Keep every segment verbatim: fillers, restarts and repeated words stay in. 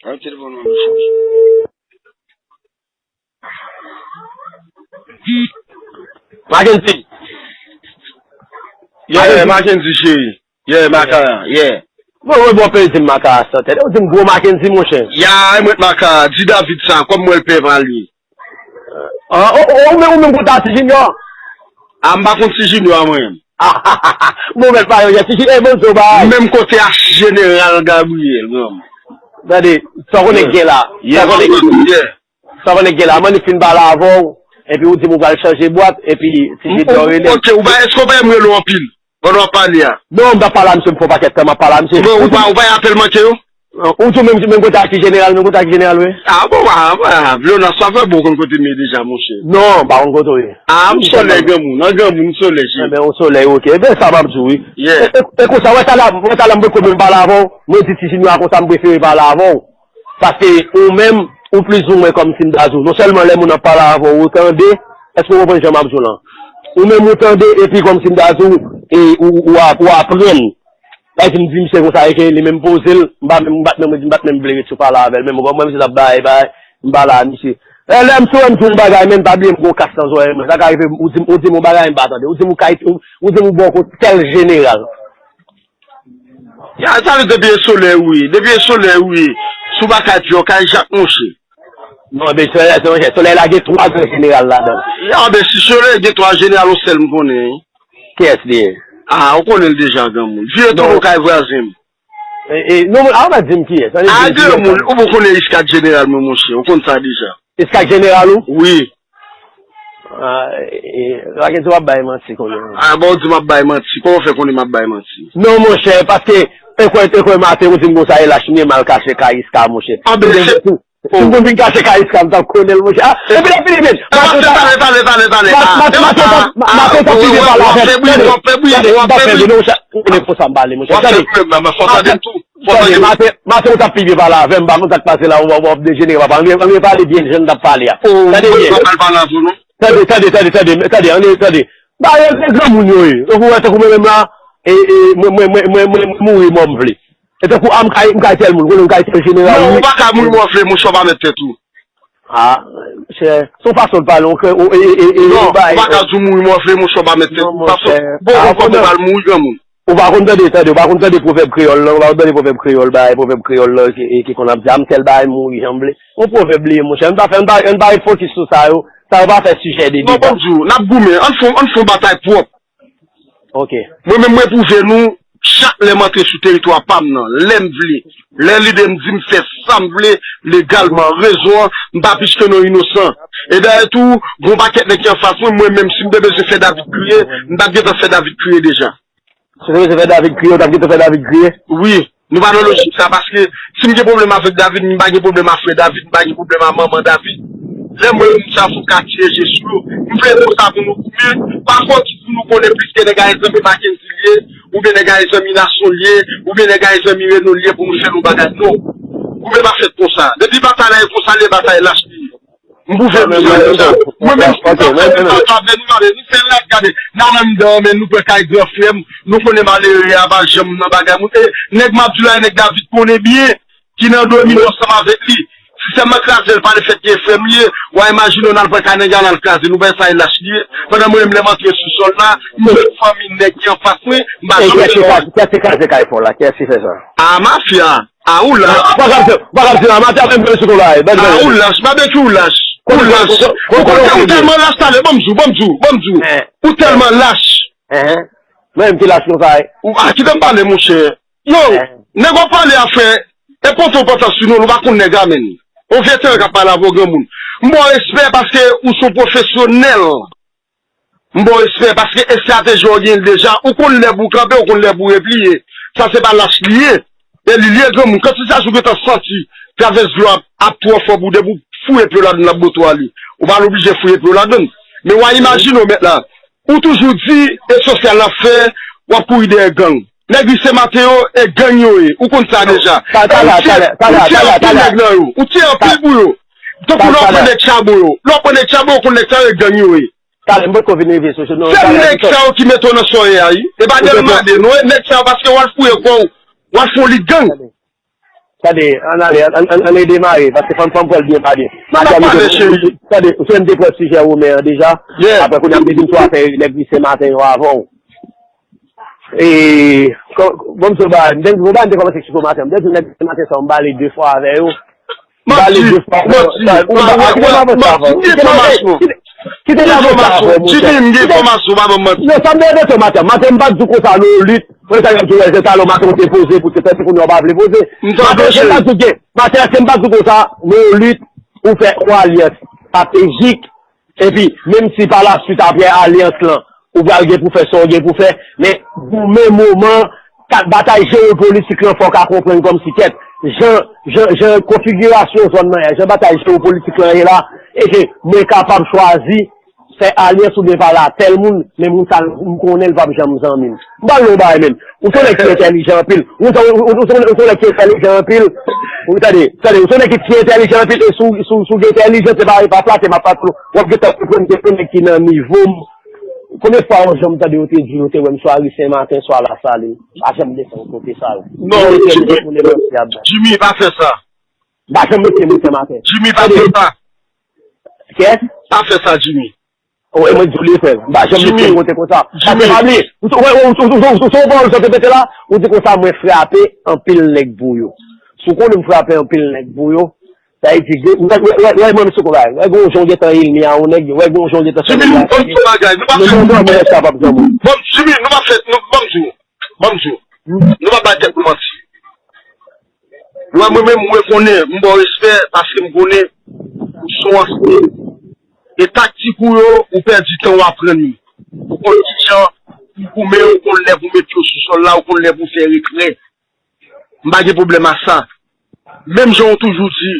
An telefòn mwen, mwen chèche. Mackendy. Yeah, Mackendy cheri. Yeah, Makara, yeah. Bon, mwen bon pè di m Makara san tèt. Ou di m gwo Mackendy, monchè. Ya, e mwen Makara, di David sa, kòm mwen l pè pa li. Ah, ou, ou, ou menm, ou menm konn ta Ti Junior? Ah, m pa konn Ti Junior, mwen. Bon, mèt pa yo, Ti Junior, e bon, zo bay. Menm kote a Jeneral Gabriel, granm. Tande, sa w konnen gen la. Sa w konnen gen la. Sa w konnen gen la, Mannik fin pale avè w, epi ou di m ou pral chanje bwat, epi Ti Junior rele m. Ok, ou pa, èske w pa m rele w anpil pandan w ap pale a? Non, m t ap pale a misye, m fè yon pakèt tan m ap pale a misye. Bon, ou pa, ou pa apèl manke yo? Ou tou menm, menm kote ak Ti Jeneral, menm kote ak Ti Jeneral, wi. Ah, bon, ah, ah, Leonas, sa fè bon konn kote m ye deja, monchè. Non, m pa konn kote w ye. Ah, m solèy granmoun, an granmoun, m solèy, cheri. Enben, ou solèy, ok. Enben, sa m ap di w, wi. Yeah. E, e, e konsa, wè, talè, wè, talè m poko menm pale avè w. Mwen di Ti Junior a konsa, m prefere pale avè w. Paske ou menm, ou plizoumwen kòmsi m ta di w. Non sèlman lè moun ap pale avè w, ou tande, èske w konprann jan m ap di w lan? Ou menm ou tande, epi kòmsi m ta di w, e ou, ou, ap-, ou aprann. Lè di m di misye konsa, e ke li menm poze l, m pa menm, m pa t menm, m pa t menm vle ret sou pale avè l, menm mwen, mwen, misye t ap bay, bay, m pale a misye. E lè m sou wè m di w yon bagay, menm pa bliye m gen yon kas nan zòrèy mwen. Sa ka rive, ou di m, ou di m yon bagay, m pa tande. Ou di m ou kay, ou, ou di m ou bò kote tèl jeneral. Ya, sa vle depi e solèy ou ye. Depi e solèy ou ye. Si w pa kay Pyè, w kay Jak, monchè. Non, men solèy la, se monchè. Solèy la gen twa gran jeneral ladan l. Ya, men si solèy gen twa jeneral, yon sèl m konnen, wi. Kiyès li ye? Ah, ou konnen l deja, granmoun. Vire tou, ou kay vwazen m. E, e, non, a, w pa di m kiyès. Ah, granmoun, ou poko konnen iskad jeneral mwen, monchè. Ou konn sa deja. Iskad jeneral ou? Wi. Ah, e, e, Mackendy, w ap bay manti konnen. Ah, bon, ou di m ap bay manti. Kòman w fè konnen m ap bay manti? Non, monchè, paske, e kwè, e kwè maten, ou di m konsa, e lach m ye, m al kache kay Iska, monchè. Ah, ben, se, si m konn vin kache kay Iska, m t ap konnen l, monchè. Ah, epi l ap vini, men. Maten, talè, talè, talè, talè. Maten, maten, maten, w ap fè bri, w ap fè bri, w ap fè bri. Ou konnen konsa m pale, monchè. W ap fè bri, men, men, fò tande tou. Tande, maten, maten ou t ap pi byen pale avè m, m pa konn sa k pase la, w ap, w ap dejenere, papa. Ann, ann pale byen jan n t ap pale a. Tande byen. Tande, tande, tande, tande, tande, ann, tande. Ba, e, e granmoun yo ye. Tankou, wè, tankou mwen menm la, e, e, mwen, mwen mouri mò m vle. E tankou, a, m kay, m kay tèl moun, konnen m kay tèl jeneral. Non, ou pa ka mouri mò vle, monchè, w pa mèt tèt ou. Ah, monchè, se yon fason de pale, ou, e, e, e, e, non, ou pa ka di w mouri mò vle, monchè, w pa mèt tèt ou. Paske, bon, ou konprann pral mouri, granmoun. Ou pa konn tande, tande, ou pa konn tande pwovèb kreyòl lan, ou pa konn tande pwovèb kreyòl, bagay pwovèb kreyòl lan ki, ki konn ap di, a, m tèl bagay mouri jan m vle. Yon pwovèb li ye, monchè. Ann pa fè, ann pa, ann pa ret fokis sou sa yo. Sa yo pa fè sijè deba. Non, ban m di w, n ap goumen. Ann fè, ann fè yon batay pwòp. Ok. Mwen menm, mwen pwouve nou, chak lè m antre sou teritwa pa m nan, lè m vle, lè lide m di m fè sa m vle, legalman, rezon an, m pa plis ke non inosan. E dayè tou, gon pakèt nèg ki anfas mwen, mwen menm, si m te bezwen fè David kriye, m t ap gentan fè David kriye deja. Si w te bezwen fè David kriye, ou t ap gentan fè David kriye? Wi, nou pa nan lojik sa, paske si m gen pwoblèm avèk David, m pa gen pwoblèm a frè David, m pa gen pwoblèm a manman David. Lè m wè moun sa fò m ka tire je sou yo, m vle di w sa pou nou goumen, pa fò ki pou nou konnen plis ke nèg a zanmi Mackendy l ye, oubyen nèg a zanmi Nasyon l ye, oubyen nèg a zanmi Reno l ye pou nou fè nou bagay, non. Goumen pa fèt konsa. Depi batay la e konsa l ye, batay lach li ye. M pwouve nou sa deja. Mwen menm, si m ta fè menm bagay avè nou, gade, nou fè laj, gade, n al anndan, men nou pran kay gran frè m, nou konnen malere a pa janm nan bagay moun. E, nèg m ap di w la, e nèg David konnen byen, ki nan domino ansanm avèk li. Si sèlman kraze l pa de fèt ke frè m li ye, w a imajine w n al pran kay nèg la, n al kraze, nou wè sa e lach li ye. Pandan mwen menm lè m antre sou sòl la, m jwenn fanmi nèg ki anfas mwen, m pa janm fè yon. Kiyès ki kraze kay pa w la? Kiyès ki fè sa? A, mafya. A, ou lach. Ou pa ka di, ou pa ka di la, mafya menm menm sou konba. A, ou lach, babeki ou lach. Ou lach. Ou konnen ou tèlman lach, talè, ban m di w, ban m di w, ban m di w. Ou tèlman lach. Mwen menm ki lach konsa. Ou, a, kite m pale, monchè. Yo, nèg w ap pale a, frè, e pote w pantan sou nou, nou pa konn nèg a, menn. Yon veteran k ap pale avè w, granmoun. M ba w respè paske ou se yon pwofesyonèl. M ba w respè paske estrateji w genyen l deja. Ou konn lè pou w kanpe, ou konn lè pou w repliye. Sa se pa lach li ye. E li li ye, granmoun. Kantite jou w gentan santi travès dlo ap, ap twò fò pou w depi w fouye pye w ladan l ap bote w ale. Ou pa oblije fouye pye w ladan l. Men w a imajine w mèt la. Ou toujou di e sosyal n ap fè, w ap kouri dèyè gang. Nèg Ise Maten yo, e gang yo ye. Ou konn sa deja. Ou tiye anpil nèg nan yo. Ou tiye anpil pou yo. Tankou lè w pran nèg Chabon yo. Lè w pran nèg Chabon, ou konn nèg sa yo e gang yo ye. Talè, m potko vin rive sou, non. Se nèg sa yo ki mete w nan sa w ye a, wi. E pa Delmade, non, e nèg sa yo paske w al fouye kò w, w al fè yon lit gang. Tande, ann ale, ann, ann, ann redemare, paske fò m, fò m pran l byen pa byen. Madanm, tande, ou se m te pran sijè Romen an deja. Apre, kounye a, m te vin sou afè nèg Visye Maten yo avè w. E, kò-, bon, m sou ba, m te, bon, ba, m te kòmanse eksplike w maten. M te di nèg Visye Maten sa, m ba li de fwa avè yo. M ba li de fwa avè yo. Sa, ou ba, ou ba, ou ba, kite m avanse avè w, monchè. Kite m avanse avè w, monchè. Jimmy, m gen enfòmasyon, pa ban m manti. Non, sa m te di w maten. Maten, m pa t di w konsa, non, lit. Mwen sa yo di wè se talon maten ou te poze pou te fè ti kounye a w pa vle poze. Maten se m pa di w gen. Maten se m pa di w konsa, men yon lit ou fè yon alyans estratejik, epi menm si pa la swit apre alyans lan, ou pral gen pou fè sa w gen pou fè, men goumen moman, kat batay jewopolitik lan fò w ka konprann kòmsi kèt, jan, jan, jan konfigirasyon zòn nan ye, jan batay jewopolitik lan ye la, e ke mwen kapab chwazi fè alyans oubyen pale a tèl moun, men moun sa a, m konnen l p ap janm zanmi m. M pral di w yon bagay menm. Ou se yon nèg ki entèlijan anpil. Ou se, ou, ou, ou se, ou se yon nèg ki entèlijan anpil. Ou tande, tande, ou se yon nèg ki, ki entèlijan anpil e si w, si w, si w gen entèlijans, se pa, e pa flatè m ap flate'w. W ap gentan konprann ke se nèg ki nan nivo m. Konbyen fwa yon jan m tande yo te di, yo te wè m swa ri Senmaten, swa Lasalin. Pa janm desann kote sa yo. Non, Jimmy, Jimmy, pa fè sa. Pa janm mete moun Senmaten. Jimmy, pa fè sa. Kiyès? Pa fè sa, Jimmy. Wi, mwen di w li, frè m. M pa janm met pye m kote konsa. Paske pa bliye, ou, ou, ou, ou, ou, ou, sou pawòl sa w te mete la, ou di konsa, mwen frape anpil nèg pou yo. Si w konnen m frape anpil nèg pou yo, sa vle di, wè, wè, wè, wè, mwen, mesye konbay, wè, gon jan w gentan elmi a yon nèg, wè, gon jan w gentan fè nèg la. Jimmy, ban m di w bagay, nou pa fè. Non, non, non, mwen, sa p ap janm. Bon, Jimmy, nou pa fè, nou, ban m di w, ban m di w, nou pa bay tèt nou manti. Mwen, mwen menm, mwen konnen, m ba w respè, paske m konnen ou se yon ansyen. E taktik ou yo, ou pèdi tan w aprann yo. Ou konn kijan pou goumen, ou konn lè pou met yo sou sòl la, ou konn lè pou fè retrè. M pa gen pwoblèm a sa. Menm jan w toujou di,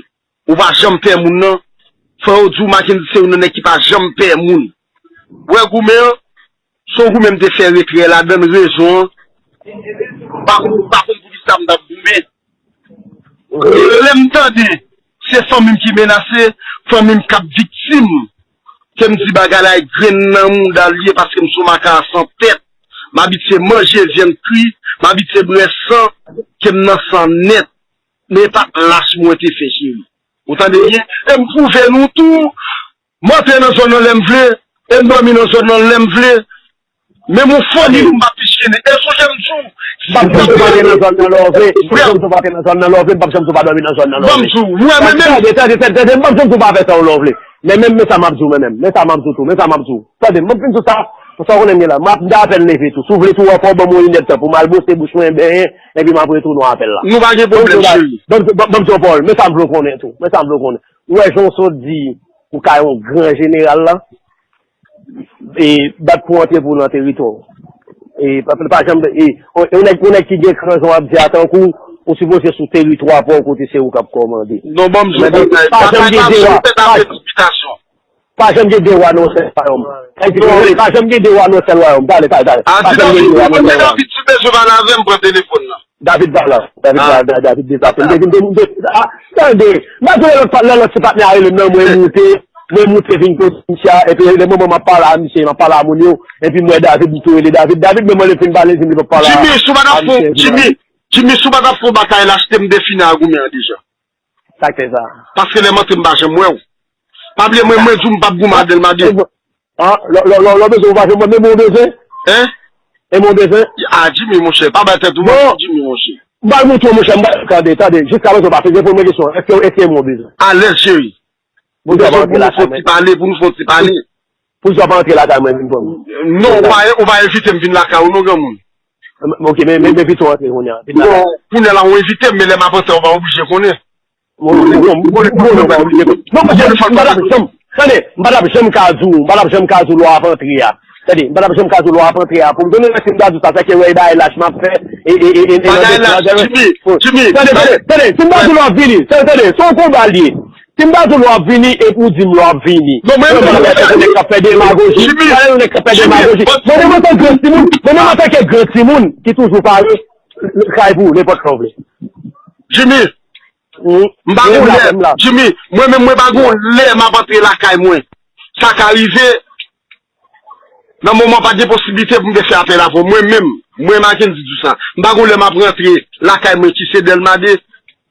ou pa janm pè moun nan, fò yo di w Mackendy se youn nan nèg ki pa janm pè moun. Ou wè goumen an, se yon goumen m te fè retrè ladan l, rezon an, m pa konn, m pa konn poukisa m t ap goumen. Lè m tande se fanmi m ki menase, fanmi m k ap viktim, ke m di bagay la e grenn nan mouda l ye paske m se yon makaya san tèt. M abitye manje vyann kri, m abitye bwè san, ke m nan san nèt. Men e pa t lach mwen te fè, cheri. Ou tande byen? E m pwouve nou tou, m antre nan zòn nan lè m vle, e m dòmi nan zòn nan lè m vle. Menm yon fanmi m pa pichene. E sonje m di w, m p ap janm di w pa antre nan zòn nan lè w vle, m p ap janm di w pa antre nan zòn nan lè w vle, m p ap janm di w pa dòmi nan zòn nan lè w vle. Ban m di w, mwen menm. Tande, tande, tande, tande, m p ap janm di w pa fè sa w lè w vle. Men menm, men sa m ap di w, men menm, men sa m ap di w tou, men sa m ap di w. Tande, m ap fin di w sa, pou sa w konnen m gen la, m ap, m ta apèn leve tou. Si w vle tou, w fè w ban mwen yon inèdtan pou m al bwose bouch mwen, benyen, epi m ap retounen w apèl la. Nou pa gen pwoblèm, cheri. Ban m, ban m, ban m di w yon pawòl, men sa m vle w konnen tou, men sa m vle w konnen. Ou wè jan w sot di, ou ka yon gran jeneral la, e bat pou antre pou w nan teritwa w. E pa, pa janm, e, yon, yon nèg, yon nèg ki gen kran jan w ap di a tankou, ou sipoze sou teritwa pa w kote se ou k ap kòmande. Non, ban m di w, batay, batay pa sou tèt avèk repitasyon. Pa janm gen de wa nan yon sèl wayòm. Sa vle di, pa janm gen de wa nan yon sèl wayòm. Tande, tande, tande. Pa janm gen de wa nan yon sèl wayòm. David, si w bezwen pale avè m, pran telefòn nan. David pa la. David pa la. David deplase. M te vin, m te, ah, tande. M pa di lè lòt, lè lòt ti patnè a rele m nan, mwen moute. Mwen moute vin kote misye a. Epi lè moman m ap pale a misye, m ap pale a moun yo. Epi m wè David, m tou rele David. David, men mwen lè fin pale, di m li p ap pale a misye. Jimmy, si w pa t ap fè, Jimmy, Jimmy, si w pa t ap fè yon batay la, se te m te fini ak goumen an deja. Sa k fè sa? Paske lè m antre, m pa janm wè w. Pa bliye, mwen, mwen di w m p ap goumen ak Delmadi. Ah, lè, lè, lè, lè w bezwen, ou pa janm wè m, men mwen w bezwen? Hein? E mwen w bezwen? Ah, Jimmy, monchè, pa bay tèt ou manti, Jimmy, monchè. M pral montre w, monchè, m pral, tande, tande, jiska prezan w pa fè, reponn mwen kesyon an, èske, èske mwen w bezwen? Alèz, cheri. Ou bezwen pou nou fè yon ti pale, pou nou fè yon ti pale. Poukisa w pa antre lakay mwen vin pran m? Non, ou pa, ou pa envite m vin lakay ou non, granmoun. Ok, men, men, men pito antre kounye a. Non, kounye a la ou envite m, men lè m ap antre, ou pa oblije konnen. Bon, bon, bon, bon, non, pa oblije konnen. Non, paske m pa t ap janm, tande, m pa t ap janm ka di w, m pa t ap janm ka di w lè w ap antre a. Tande, m pa t ap janm ka di w lè w ap antre a. Pou m konnen si m ta di w sa, se ke wè e bagay lach m ap fè, e, e, e, e, e, bagay lach, Jimmy, Jimmy, tande, tande, tande, si m ta di w lè w ap vini, tande, tande, se yon konba l ye. Si m ta di w lè w ap vini, epi w di m lè w ap vini. Non, men mwen menm, se yon nèg k ap fè demagoji. Jimmy, se yon nèg k ap fè demagoji. Mwen menm antanke gran timoun, mwen menm antanke gran timoun ki toujou pare, kay pou ou, nenpòt sa w vle. Jimmy, m pa gon lè, Jimmy, mwen menm mwen pa gon lè m ap antre lakay mwen. Sa ka rive, nan moman pa gen posiblite pou m te fè apèl avè w. Mwen menm, mwen Mackendy di w sa. M pa gon lè m ap rantre lakay mwen ki se Dèlma de.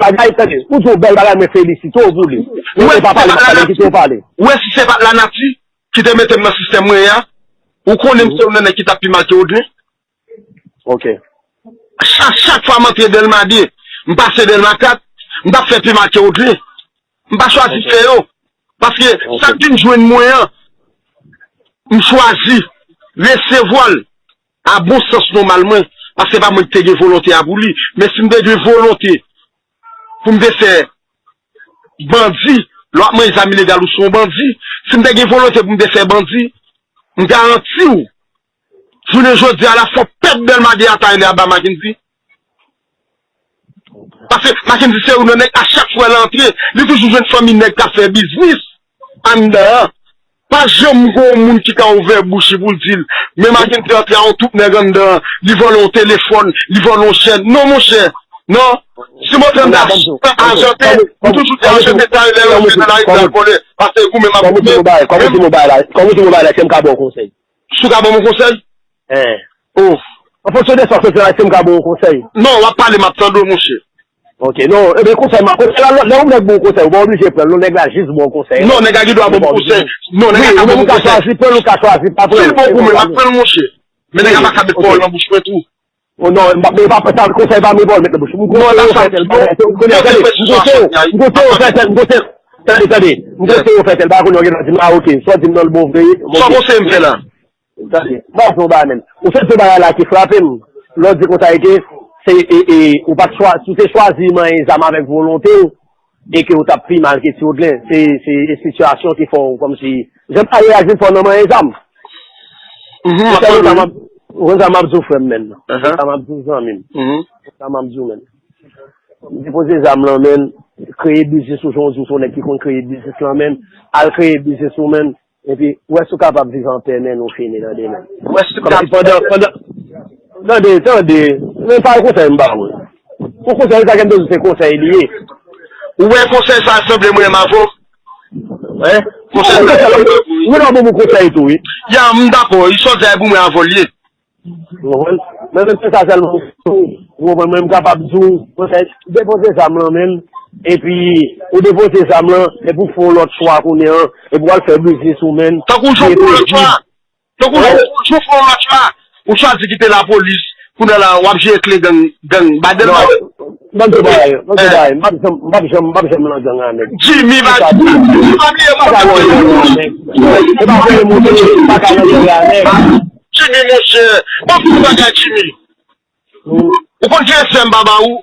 bèl bagay, tande. Ou di yon bèl bagay, mwen felisite w pou li. Ou wè si se pa t lanati, ou wè si se pa t lanati ki te mete m nan sistèm mwen an, ou konnen m se youn nan nèg ki t ap pi mal ke Odlin. Ok. Chak, chak fwa m antre Dèlma de, m pase Dèlma kat, m t ap fè pi mal ke Odlin. M pa chwazi fè yo. Paske sa k vin jwenn mwen an, m chwazi resevwa l a bon sans nòmal mwen. Paske se pa mwen ki te gen volonte a pou li. Men si m te gen volonte pou m te fè bandi, lè w ap manje zam ilegal ou se yon bandi. Si m te gen volonte pou m te fè bandi, m garanti w, jounen jodi a la fò pèp Dèlma de a ta rele aba Mackendy. Paske Mackendy se youn nan nèg a chak fwa l antre, li toujou jwenn fanmi nèg k ap fè biznis anndan an. Pa janm gen yon moun ki ka ouvè bouch li pou l di l, men Mackendy antre a yon twoup nèg anndan an, li vòlè yon telefòn, li vòlè yon chèn. Non, monchè. Non. Si mwen te nan Ajante, mwen toujou te Ajante ta rele yo, se nan lari pou y al vòlè. Paske goumen m ap goumen. Kòman ti mo bagay la? Kòman ti mo bagay la? Èske m ka ba w konsèy? Si w ka ban m yon konsèy? Oh. An fonksyon de sa w soti la, èske m ka ba w yon konsèy? Non, w ap pale, m ap tande w, monchè. Ok, non, ebyen konsèy, m ap, konsèy la, lè yon nèg ba w konsèy, ou pa oblije pran l, non, nèg la jis ba w konsèy. Non, nèg la gen dwa ban m konsèy. Non, nèg la ka ban m konsèy. Ou ka chwazi pran l, ou ka chwazi pa pran l. Si l bon pou mwen, m ap pran l, monchè. Men nèg la pa ka met pawòl nan bouch mwen tou. Oh, non, m pa, men pa, sa, konsèy pa m, e pa w met nan bouch. M konseye w fè tèl bagay. Tande, tande, m konseye w, m konseye w fè tèl, m konseye, tande, tande, m konseye w fè tèl bagay, kounye a w gentan di m, ah, ok, sa w di m nan l bon vre. Sa w konseye m fè la? Tande, m ap di w yon bagay, menn. Ou sèl se bagay la ki frape m. Lè w di konsa, e ke se, e, e, ou pa t chwa-, si w te chwazi manyen zam avèk volonte w, e ke w t ap pi mal ke Ti Odlin. Se, se sitiyasyon ki fè w kòmsi, jan bagay la vin fè w nan manyen zam. Mhm, m ap tande w. Ou konn sa m ap di w, frè m, menn. Ou konn sa m ap di w, zanmi m. Mhm. Ou konn sa m ap di w, menn. Depoze zam lan, menn. Kreye biznis ou, jan w di w se yon nèg ki konn kreye biznis lan, menn. Al kreye biznis ou, menn. Epi, ou wè si w kapab viv anpè, menn, ou fini, tande, menn. Ou wè si w kapab. Kòmsi pandan, pandan, tande, tande, men pa konsèy m ba ou. Pou konsèy, sa ke m te di w, se konsèy li ye. Ou wè konsèy sa sanble mwen menm avè w? Hein? Konsèy sa sanble mwen. Mwen nan bon konsèy tou, wi. Ya, m dakò, li sòti pou mwen avè w li ye. Ou konprann? Men menm se sa sèlman, ou konprann, mwen m kapab di w, konsèy, depoze zam lan, menn, epi ou depoze zam lan, epi ou fè yon lòt chwa kounye a, epi w al fè biznis ou, menn. Tankou w fè yon lòt chwa. Tankou w fè yon lòt chwa. Ou chwazi kite lapolis, kounye a la, w ap jere kle gang, gang, ba Dèlma. Non, ban m di w bagay, ban m di w bagay, m p ap janm, m p ap janm, m p ap janm nan gang a nèg. Jimmy pa, Jimmy pa bliye mwen. M pa ka nan gang a nèg. E pa vre, monchè, m pa ka nan gang a nèg. Jimmy, monchè, ban m di w bagay, Jimmy. Ou konn ki respè m pa ba ou?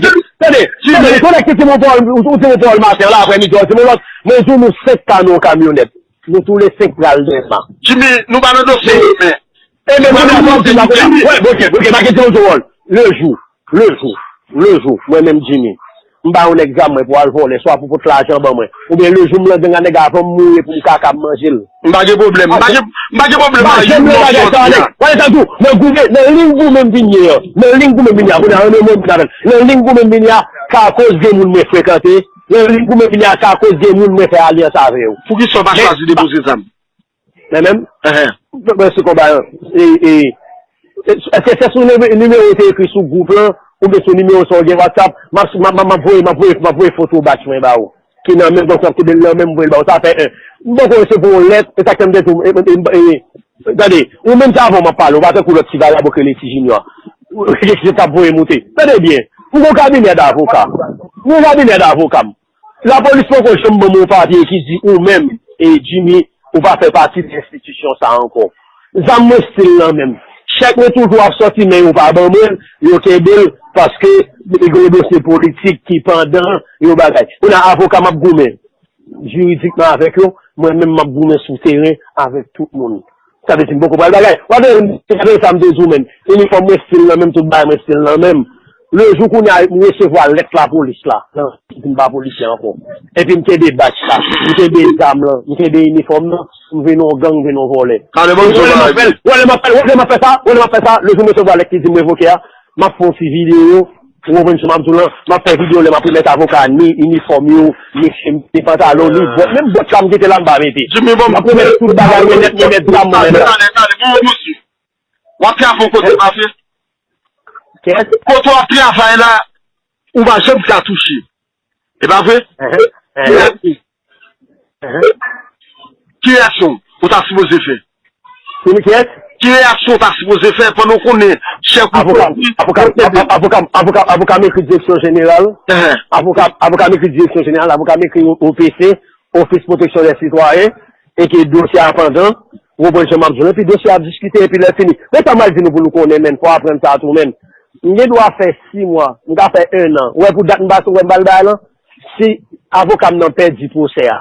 Tande, tande, ou konnen ki ti mon pawòl, ou ti mon pawòl maten la, aprè midi, ou ti mon lòt. Mwen di w nou senk ka nan yon kamyonèt. Nou toule senk pral Dèlma. Jimmy, nou pa nan dosye yo, men. E men, nou pa nan dosye yo, men. Wè, ok, ok, pa gen ti mon pawòl. Le jou, le jou, le jou, mwen menm Jimmy, m ba yon nèg zam mwen pou al vòlè, swa pou pot lajan ban mwen. Oubyen le jou m lan gang a nèg avan m mouri pou m kaka m manje l. M pa gen pwoblèm. M pa gen, m pa gen pwoblèm ak yon mòso di a. Wale sa tou, nan goumen, nan liy goumen m vin ye an. Nan liy goumen m vin ye a. Kounye a, ann mwen vin avè l. Nan liy goumen m vin ye a, ka akoz gen moun mwen frekante. Nan liy goumen m vin ye a, ka akoz gen moun mwen fè alyans avè yo. Poukisa w pa chwazi depoze zam? Men menm, mwen sou konba an. E, e, Èske se sou nime- nimewo ou te ekri sou gwoup lan, oubyen sou nimewo sa w gen WhatsApp? M ap, m ap, m ap voye, m ap voye, m ap voye foto batch mwen ba ou. Ki nan men, donk, m ap koube l nan men, m voye l ba ou. Sa fè en. M poko resevwa yon lèt, e sa k fè m te tou. E, e, e, e, tande, ou menm se avè w m ap pale, ou pa tankou lòt ti vagabon k rele Ti Junior. Ki t ap voye moute. Tande byen, m gon kabinè davoka. M gon kabinè davoka m. Lapolis poko janm ban m yon papye ki di ou menm, e Jimmy, ou pa fè pati de enstitisyon sa a ankò. Zam mwen still nan men m. Chèk mwen toujou ap sòti, men yo pa ban mwen l, yo kenbe l, paske gen yon dosye politik ki pandan, yon bagay. Kounye a avoka m ap goumen jiridikman avèk yo, mwen menm m ap goumen sou teren avèk tout moun. Sa vle di m poko pral bagay. W ap tande, gade sa m te di w menm. Inifòm mwen still nan men m, tout bagay mwen still nan men m. Le jou kounye a, m resevwa lèt lapolis la, nan, di m pa polisye ankò. Epi m kenbe batch la, m kenbe zam lan, m kenbe inifòm nan, m vin yon gang, m vin yon vòlè. Wè lè m ap fè l, wè lè m ap fè l, wè lè m ap fè sa, wè lè m ap fè sa, le jou m resevwa lèt ki di m revoke a, m ap fè yon ti videyo, ou konprann sa m ap di w lan, m ap fè videyo lè m ap remèt avoka ni inifòm yo, ni chenn, ni pantalon, ni bòt, menm bòt sa m kite la m pa mete. M ap remèt tout bagay mwen nèt, remèt zam mwen nèt. W ap travay yon kote pa fè? Kote w ap travay la, ou pa janm ka touche. E pa vre? Ki reyaksyon ou ta sipoze fè? Ki reyaksyon ou ta sipoze fè pandan w konnen chèf ou... Avoka m ekri direksyon jeneral. Avoka m ekri direksyon jeneral, avoka m ekri O P C, Ofis Pwoteksyon dè Sitwayen, e ke dosye a pandan, ou konprann jan m ap di w, epi dosye a ap diskite, epi lè fini. Men sa m al di nou pou nou konnen, menn, fò w aprann sa tou, menn. M gen dwa fè sis mwa, m ka fè en an. Ou wè pou dat m pase, ou wè m pa al bay lan? Si avoka m nan pèdi pwosè a,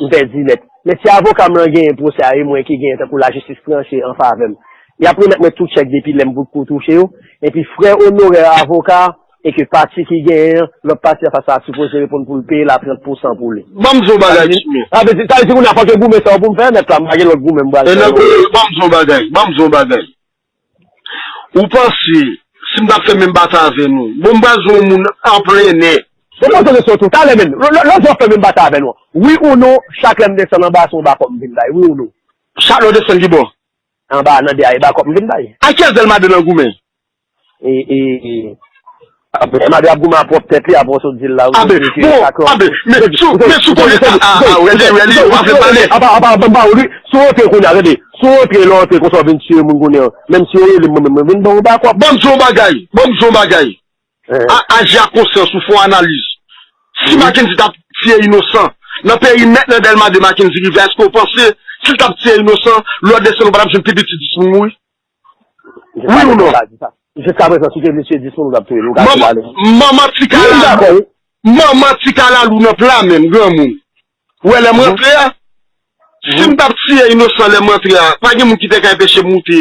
m pèdi nèt. Men si avoka m lan genyen pwosè a, e mwen ki genyen, tankou lajistis tranche an favè m, y ap remèt mwen tout chèk depi lè m potko touche yo. Epi frè onorè avoka, e ke pati ki genyen an, lòt pati an fas la sipoze reponn pou l peye l a trant pousan pou li. Ban m di w yon bagay, Jimmy. Sa vle di, sa vle di kounye a fòk e goumen sa yo pou m fè nèt la, m pa gen lòt goumen m pral fè non. Ban m di w yon bagay, ban m di w yon bagay. Ou panse, si m t ap fè menm batay avè nou, bon, m pral jwenn yon moun an plen nè. Bon, poze kesyon tou, talè menm, lè, lè, lè w fè menm batay avè nou, wi ou non, chak lè m desann anba, se yon bakòp m vin bay, wi ou non? Chak lè w desann ki bò? Anba, nan de a, e bakòp m vin bay. A kiyès Dèlma de nan goumen? E, e, e. Apre, Dèlma de ap goumen a pwòp tèt li, apre w sot di l la, wi, bon, abe, men sou, men sou konnen sa, a, a, wè li, wè li, w ap fè pale. Apa, apa, ban m ba ou li, si w antre kounye a, tande, si w antre, lè w antre konsa w vin tiye moun kounye a, menm si yo rele m, mwen menm, mwen vin ban w bakòp. Ban m di w yon bagay, ban m di w yon bagay. A, aji ak konsyans ou, fè yon analiz. Si Mackendy t ap tiye inosan, nan perimèt nan Dèlma de Mackendy rive, èske w panse, si l t ap tiye inosan, lè w desann ou pa t ap jwenn pi piti dis moun mouri? Wi ou non? Jiska prezan, si w te vle tiye dis moun, ou t ap touye l, ou ka di l ale. Manman ti kalalou, manman ti kalalou nan pla menm, granmoun. Ou wè lè m rantre a, si m t ap tiye inosan lè m rantre a, pa gen moun ki te ka enpeche m moute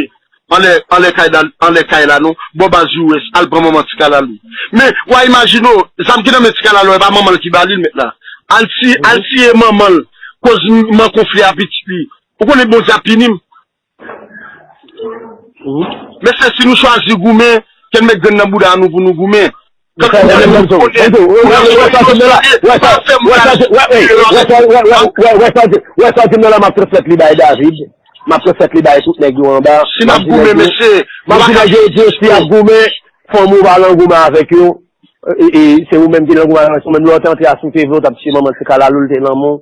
anlè, anlè kay la, anlè kay la non, bò baz U S, al pran manman ti kalalou. Men, w a imajine w, zam ki nan men ti kalalou, e pa manman l ki ba li l, mèt la. Al ti, al tiye manman l, koz m, m an konfli a pitit li. Ou konnen Bondye ap pini m? Mesye, si nou chwazi goumen, ke n met grenn nan bouda nou pou nou goumen. Wè sa w di m nan la, m ap transmèt li bay David. M ap transmèt li bay tout nèg yo anba. Si n ap goumen, mesye, m ap di nèg yo, di yo, si y ap goumen, fanmi w pa nan goumen avèk yo. E, e, se ou menm ki nan goumen avèk yo. Menm lè w te antre a, si w te vle, w t ap tiye manman ti kalalou, l te nan men w.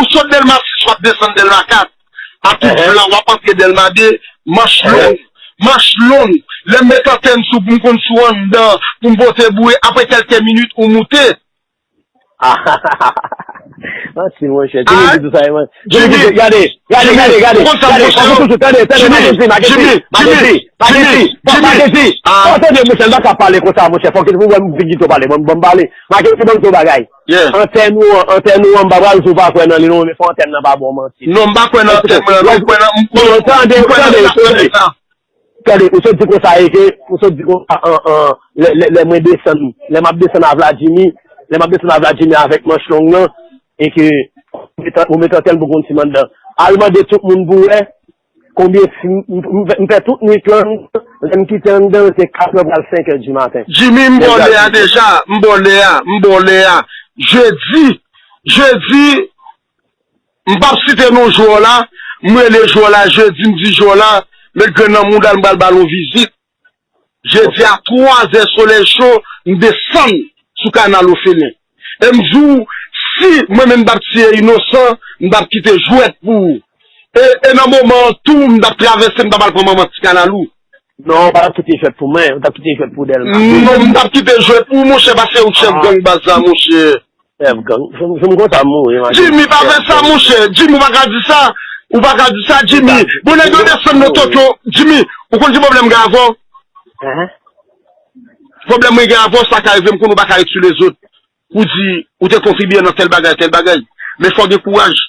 Ou sot Dèlma sis, w ap desann Dèlma kat. A tout vlan, w ap antre Dèlma de, manch long. Manch long. Lè m met antèn sou pou m konn sou anndan, pou m pote bouye, apre kèlke minit, ou moute. Manti, monchè. Jimmy di tou sa, e, man. Jimmy, gade, gade, gade, gade. Ou konn sa m di, monchè? Jimmy, Jimmy, Jimmy, Jimmy, Jimmy. Ou tande, monchè, m pa ka pale konsa, monchè. Fòk ou wè m vin kite w pale. Ban m pale. Maketi, ban m di w bagay. Antèn ou an, antèn ou an, m pa pral di w pa kwè nan li, non, men fò antèn nan pa bon, manti. Non, m pa kwè nan antèn mwen, non, m kwè nan, m kwè nan, m kwè nan antèn nan. Tande, ou sot di konsa e ke, ou sot di konsa an, an, lè, lè, lè mwen desann, lè m ap desann a Vladimir, lè m ap desann a Vladimir avèk manch long nan, e ke ou met, ou met antèn pou konn si m anndan. Al mande tout moun pou wè konbyen fi m, m, m, m fè tout nwit lan, lè m kite anndan, se katrè pral senkè di maten. Jimmy, m ba w lè a deja, m ba w lè a, m ba w lè a. Jedi, jedi, M p ap site non jwè w la, m rele jwè w la jedi, m di jwè w la, met grenn nan mouda l, m pral ba l yon vizit. Jedi a twa zè, solèy cho, m desann sou kanal Ofelen. E m di w, si mwen menm m p ap tiye inosan, m p ap kite jwèt pou ou. E, e nan moman an tou, m t ap travèse, m t ap al pran manman ti kanal ou. Non, ou pa t ap kite jwèt pou mwen, ou t ap kite jwèt pou Dèlma. Non, m t ap kite jwèt pou ou, monchè, paske ou chèf gang baz la, monchè. Chèf gang. Jwenn, jwenn konsa mouri, man. Jimmy, pa fè sa, monchè. Jimmy, ou pa ka di sa. Ou pa ka di sa, Jimmy. Bon, nèg yo desann nan Tokyo. Jimmy, ou konn ki pwoblèm m gen avè w? Pwoblèm mwen gen avè w, sa ka rive m konn ou pa ka ret sou lezòt. Ou di, ou te kontribye nan tèl bagay, tèl bagay. Men fò w gen kouraj.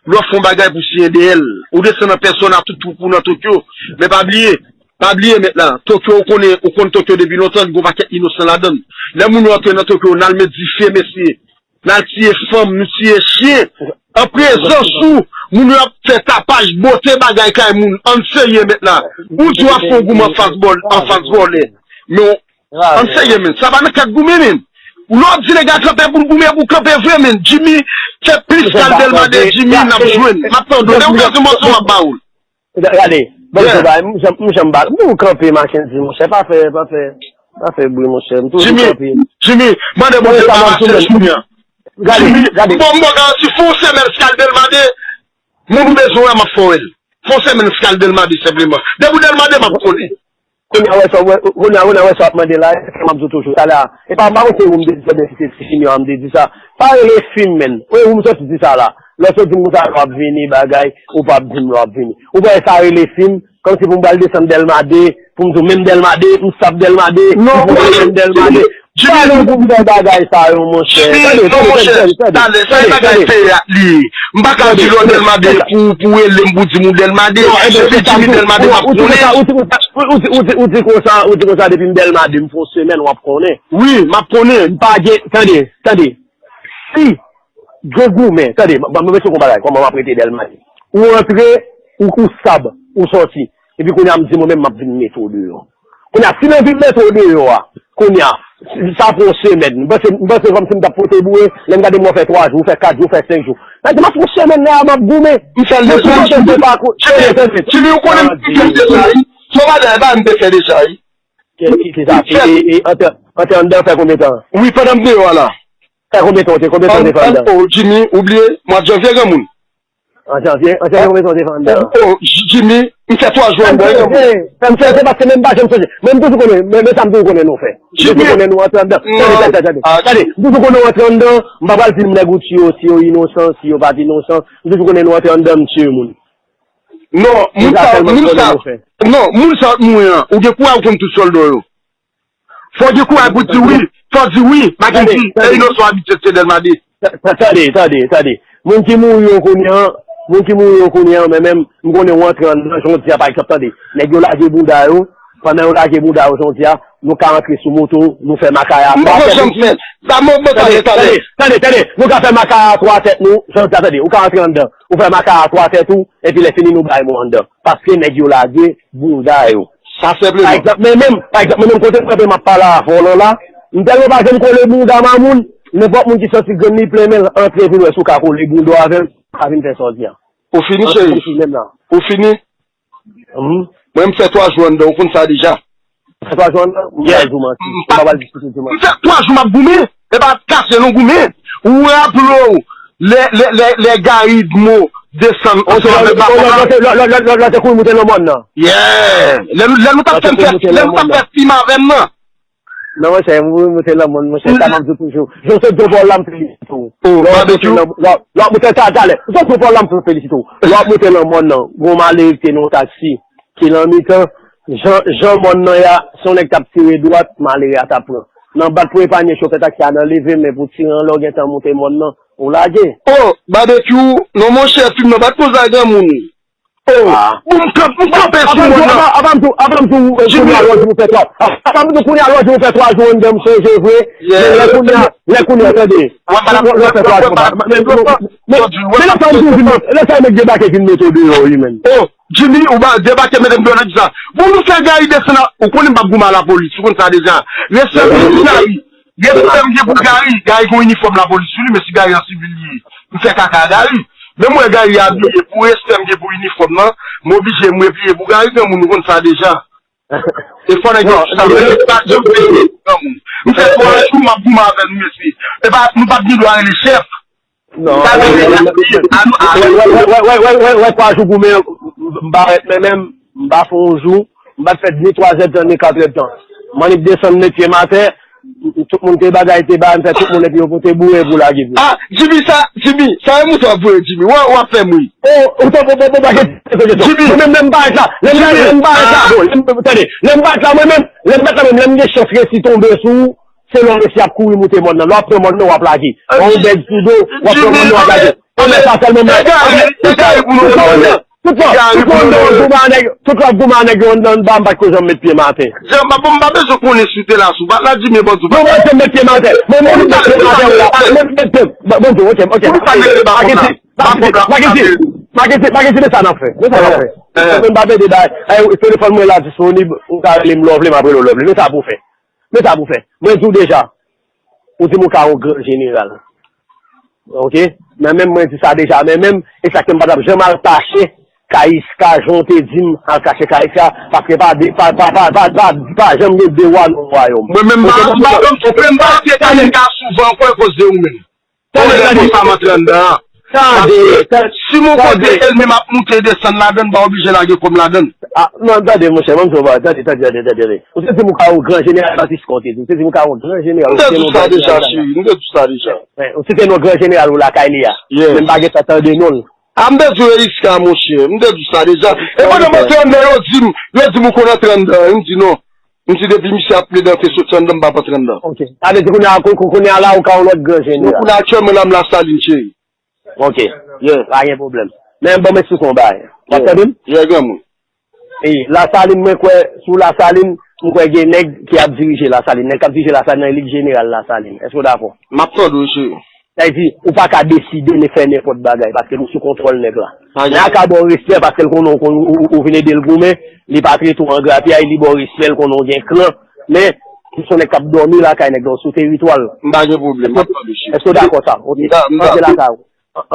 Lè w ap fè yon bagay pou siyen dèyè l. Ou desann an pèsòn a tout twoup ou nan Tokyo. Men pa bliye, pa bliye mèt la. Tokyo, ou konnen, ou konn Tokyo depi lontan, li gen yon pakèt inosan ladan l. Lè moun yo antre nan Tokyo, n al met dife, mesye. N al tiye fanm, nou tiye chen. An prezans ou, moun yo ap fè tapaj, bote bagay kay moun. Ann serye mèt la. Ou di w ap fè yon goumen anfas bòl, anfas vòlè. Men ann serye men. Sa pa nan kad goumen men. Ou lè w ap di nèg la kanpe pou l goumen, pou kanpe vre men. Jimmy, fè plis kal Dèlma de Jimmy, n ap jwenn. M ap tande w. Lè w pèdi yon mòso, m ap ba ou l. Gade, ban m di w bagay, m janm, m janm ba, m toujou kanpe Mackendy, monchè, pa fè, pa fè, pa fè bri, monchè, m toujou kanpe. Jimmy, mande Bondye pa pase jounen an. Gade, gade. M ba w garanti, fè yon semèn Scal Delmade, moun ou bezwen wè, m ap fè w wè l. Fè yon semèn Scal Delmade, senpleman. Depi w Delmade, m ap konnen. Kounye a wè sa, kounye a, kounye a wè sa w ap mande la, èske m ap di w toujou, talè a, e pa, m pa konn se ou m te di sa, oubyen si se Ti Junior a m te di sa. Pa rele fi m, menn. Wi, ou m sot di sa la. Lè w sot di m konsa, w ap vini, bagay, ou p ap di m lè w ap vini. Ou pa wè sa rele fi m, kòmsi pou m pral desann Dèlma de, pou m di w menm Dèlma de, m sap Dèlma de, m pwofesè m Dèlma de. Pa nan pou m fè bagay sa yo, monchè. Tande, tande, tande, tande, tande, tande, tande. M pa ka di lè w Dèlma de pou, pou rele m pou di m ou Dèlma de. Depi Jimmy Dèlma de, m ap konnen. Ou di konsa, ou di konsa, depi m Dèlma de, m fè yon semèn, w ap konnen. Wi, m ap konnen. M pa gen, tande, tande. Si Djo goumen, tande, ban m esplike w yon bagay, kòman m ap rete Dèlma de. Ou antre, ou, ou sab, ou sòti. Epi kounye a m di mwen menm m ap vin mete w deyò. Kounye a, si m anvi mete w deyò a, kounye a, sa pran yon semèn. M panse, m panse kòmsi m t ap pote boure, lè m gade m wè w fè twa jou, w fè kat jou, w fè senk jou. Sa di m ap pran semèn la, m ap goumen. M fè l deja. Jimmy, ou konnen m fè l deja, wi. Se yon bagay la m te fè deja, wi. Ki, ki, ki sa? E, e, e, antre, antre anndan fè konbyen tan? Wi, pandan m deyò a la. Fè konbyen tan w te, konbyen tan w te fè anndan? Oh, Jimmy, ou bliye, mwa janvye, granmoun. An janvye, an janvye, konbyen tan w te fè anndan? Oh, Jimmy, m fè twa jou anndan. Fè m sonje, fè m sonje, paske menm m pa janm sonje. Men m toujou konnen, men, men sa m toujou konnen nou fè. M toujou konnen nou antre anndan. Tande, tande, tande, tande. Tande, m toujou konnen nou antre anndan. M pa pral di nèg ou tiye yo, si yo inosan, si yo pa t inosan. M toujou konnen nou antre anndan, m tiye moun. Non, moun sa, moun sa, non, moun sa ap mouri an, ou gen kouraj ou konn tout sòlda yo. Fò w gen kouraj pou di wi, fò w di wi, pa gen di, e inosan abitye se Dèlma de. Tande, tande, tande. Moun ki mouri yo kounye an, moun ki mouri yo kounye an, men menm, m konnen w antre anndan, jan w di a, pa egzanp, tande. Nèg yo lage bounda yo, pandan yo lage bounda yo, jan w di a, nou ka antre sou moto, nou fè makaya. M pa janm fè. Sa mwen, mwen, tande, tande, tande, tande, tande. Nou ka fè makaya atò a tèt nou, jan w di a, tande. Ou ka antre anndan, ou fè makaya atò a tèt ou, epi lè fini nou bay mo anndan. Paske nèg yo lage bounda yo. Sa senpleman. Pa egzanp, mwen menm, pa egzanp, mwen menm kote m kanpe m ap pale avè w lan la, m tèlman pa janm kole bounda mamoun, nenpòt moun ki santi grenn li plen men l antre vin wè si w ka kole bounda w avè l, pa vin fè sa w di a. Ou fini, cheri? Ou fini? Mwen, m fè twa jou anndan, ou konn sa deja. Fè twa jou anndan? M pa di w manti. M pa pral diskite di w manti. M fè twa jou m ap goumen. E pa kase non goumen. Ou raple w lè, lè, lè, lè Gary Dmo desann ansanm avèk Bafon nan? Lè, lè, lè, lè, lè te kouri moute nan mòn nan. Yeah. Lè, lè nou t ap fè m fè, lè nou t ap fè fim avè m nan. Non, monchè, m kouri moute nan mòn, monchè, sa m ap di w toujou. Jan w sot Djopòl la, m felisite w. Lè w ap moute nan, lè w ap, lè w ap moute talè. Jan w sot Djopòl la, m felisite w. Lè w ap moute nan mòn nan, gon malere ki te nan yon taksi. Ki nan mitan, jan, jan mòn nan ye a, si yon nèg t ap tire dwat, malere a t ap pran. Nan bat pou epanye chofè taksi a nan leve men pou tire an lè w gentan moute mòn nan, ou lage. Oh, Babekyou, non monchè, fim nan pa t poze a granmoun. Oh, bon, m kanp-, m kanpe sou mòn nan. Apa m tou, apa m tou, kounye a lè w di m ou fè twa. Apa m tou kounye a lè w di m ou fè twa jou anndan m sonje vre. Men lè kounye a, lè kounye a, tande. Lè w fè twa jou. Men, men, men lè sa m tou vin, lè sa nèg debake vin mete w deyò, wi, menn. Oh, Jimmy, ou ba debake mete m deyò nan kisa? Bon, nou fè Gary desann a, ou konnen m p ap goumen a lapolis, ou konn sa deja. Respè pou Gary. Respè m gen pou Gary. Gary gen yon inifòm lapolis sou li, men si Gary an sivil li ye, m fè kaka a Gary. Men m wè Gary abiye, pou respè m gen pou inifòm nan, m oblije m repliye pou Gary, granmoun, ou konn sa deja. E fò nèg yo sa vle pa di yo peye granmoun. M fè twa jou m ap goumen avè nou, mesye. E pa, nou p ap gen dwa rele chèf. Non. Wè, wè, wè, twa jou goumen, m pa rete men menm, m pa fè yon jou, m pa t fè ni twa zèdtan, ni kat èdtan. M annik desann met pye m atè, tout moun te bagay, te ba, m fè tout moun epi yo pote boure pou lage pou. Ah, Jimmy, sa, Jimmy, sa e mouton ap voye, Jimmy. Wè, w ap fè m ri. Oh, ou t ap, ou t ap, ou t ap, Jimmy. Mwen menm, lè m parèt la, lè m parèt la, bon, lè m, tande, lè m parèt la, mwen menm, lè m parèt la, menm, lè m gen chans resi tonbe sou ou, se lè w resi ap kouri moute mòn nan. Lè w ap pran mòn nan, w ap lage. Ou bèg sou do, w ap pran mòn nan, w ap lage. Ou lè sa sèlman mwen. Tout lè, tout lè, tout lè, tout lè, tout lè, tout lè, tout lè, tout lè, tout lè, tout lè, tout lè, m pa t ko janm met pye m atè. Jan, m pa, m pa bezwen konnen si w te la, si w pa t la, di men bon, di w pa. Non, mwen, se met pye m atè. Mwen, mwen, met pye m atè, w la. Mwen, met pye m. Bon, bon, ok, ok. Maketi, Maketi, Maketi, Maketi, men sa n ap fè. Men sa n ap fè. Mwen, m pa pede bay. Ay, telefòn mwen la disponib, ou ka rele m lè w vle, m ap rele w lè w vle. Men sa pou fè. Men sa pou fè. Mwen di w deja, ou di m ou ka yon gran jeneral. Ok? Men menm mwen di sa deja, men menm, e sa k fè m pa t ap janm al kache Kayiska, jan w te di m al kache Kayiska, paske pa de, pa, pa, pa, pa, pa, pa janm gen de wa nan yon wayòm. Mwen menm, m pa, m pa, m pa antre Kayiska souvan ankò akoz de ou menm. Tande, tande. Sa m antre anndan an. Tande, tande. Si m yon kote ènmi m ap moute desann ladann, m pa oblije lage kò m ladann. Ah, non, tande, monchè, ban m di w, tande, tande, tande, tande. Ou te di m ou ka yon gran jeneral, Francisco te di. Ou te di m ou ka yon gran jeneral. M te di w sa deja, cheri, m te di w sa deja. Ou site non gran jeneral ou lakay li a. Men m pa gentan tande non l. Ah, m te di w Kayiska, monchè, m te di w sa deja. E pandan m antre anndan, yo di m, yo di m ou konn antre anndan, m di non. M di depi misye ap plede antre soti anndan, m p ap antre anndan. Ok. Sa vle di kounye a, kou-, kou-, kounye a la, ou ka yon lòt gran jeneral. Kounye a aktyèlman la, m Lasalin, cheri. Ok. Yeah. Pa gen pwoblèm. Men bon, m eksplike yon bagay. W ap tande m? Yeah, granmoun. E, Lasalin, mwen kwè, sou Lasalin, m kwè gen nèg ki ap dirije Lasalin. Nèg k ap dirije Lasalin nan, li k jeneral Lasalin. Èske w dakò? M ap tande w, cheri. Sa vle di, ou pa ka deside ne fè nenpòt bagay, paske nou sou kontwòl nèg la. Nèg la ka ba w respè, paske l konnen ou, ou, ou, ou vin ede l goumen, li pa trete w an grapyay, li ba w respè, l konnen w gen kran, men, ou se yon nèg k ap dòmi lakay nèg la, ou sou teritwa l. M pa gen pwoblèm, m ap tande, cheri. Èske w dakò sa? Ok. M ta, m ta. Antre lakay ou.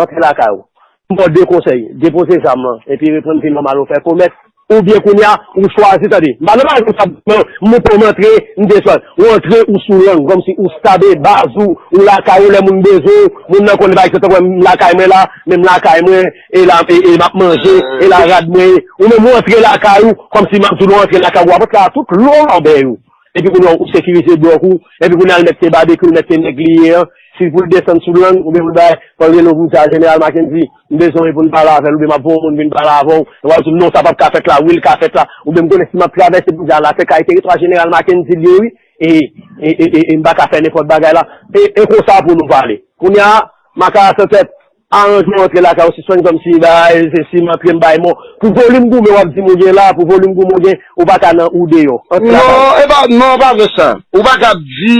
Antre lakay ou. M ba w de konsèy. Depoze zam lan. Epi reprann vi nòmal ou fè komèt. Oubyen kounye a, ou chwazi, tande. M pa nan bagay konsa, m monte, m antre, m desann. Ou antre, ou sou lang, kòmsi ou stabe baz ou, ou lakay ou, lè moun bezwen w, moun nan konnen, pa egzanp, tankou m lakay mwen la, men m lakay mwen, e la, e, e m ap manje, e la rad mwen ye. Ou menm ou antre lakay ou, kòmsi m ap di w antre lakay ou, w ap antre a tout lonbè yo. Epi kounye a ou sekirize blòk ou, epi kounye a l mèt se babekyou, l mèt se nèg li ye an. Si pou l desann sou lang, oubyen pou l bay, pou l rele w pou l di a Jeneral Mackendy, m bezwen w pou n pale avè l, oubyen m ap voye yon moun vin pale avè w, epi w ap di m non, sa p ap ka fèt la, wi, l ka fèt la, oubyen m konnen si m ap travèse pou di a la, se kay teritwa Jeneral Mackendy li ye, wi, e, e, e, e, e m pa ka fè nenpòt bagay la. E, e konsa pou nou pale. Kounye a, makaya san tèt, aranje w antre lakay ou, sispann kòmsi bay, se si m antre m bay mò. Pou volim goumen w ap di m ou gen la, pou volim goumen w gen, ou pa ka nan ou deyò. Antre lakay ou. Non, e pa, non, pa vre sa. Ou pa ka ap di,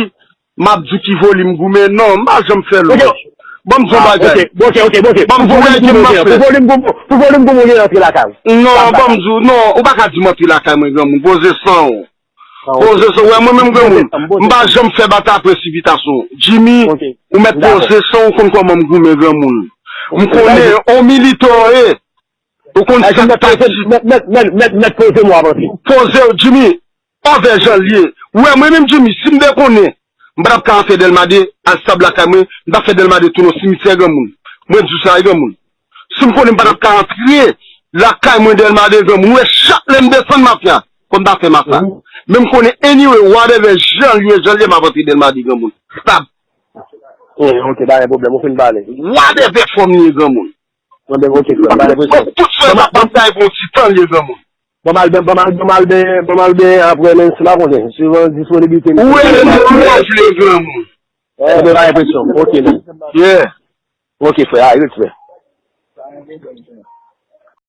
m ap di w ki volim goumen. Non, m pa janm fè lòch. Ban m di w yon bagay. Ok, ok, ok, ok. Ban m di w, pou volim goumen w gen, pou volim goumen, pou volim goumen w gen antre lakay ou. Non, ban m di w, non, ou pa ka di m antre lakay mwen, granmoun. Poze san w. Poze san w, wè mwen menm granmoun, m pa janm fè batay presipitasyon. Jimmy, ou mèt poze san w, ou konn kòman m goumen granmoun. M konnen on militan w ye. Ou konn sa k taktik. Mèt, mèt, mèt, mèt, mèt poze m w avanse. Poze w, Jimmy, anvè jan l ye. Ou wè mwen menm Jimmy, si m te konnen, m pa t ap ka antre Dèlma de, al stab lakay mwen, m t ap fè Dèlma de tounen yon simityè granmoun. Mwen di w sa wi granmoun. Si m konnen m pa t ap ka antre lakay mwen Dèlma de granmoun, ou wè chak lè m desann mafya, fò m ta fè mafya. Men m konnen anyway, whatever jan l ye, jan l ye, m ap antre Dèlma de granmoun. Stab. Ok, pa gen pwoblèm, ou fin pale. Whatever fòm li ye granmoun. Mwen menm, ok, frè, m pa gen presyon. Tout frè sa pa ta pou yon ti tan li ye granmoun. Ban m al ben, ban m al, ban m al ben, ban m al ben apre, men se pa konnen. Suivan disponibilite m. Ou rele m lè w vle granmoun. Mwen pa gen presyon. Ok, men. Yeah. Ok, frè, a, respè.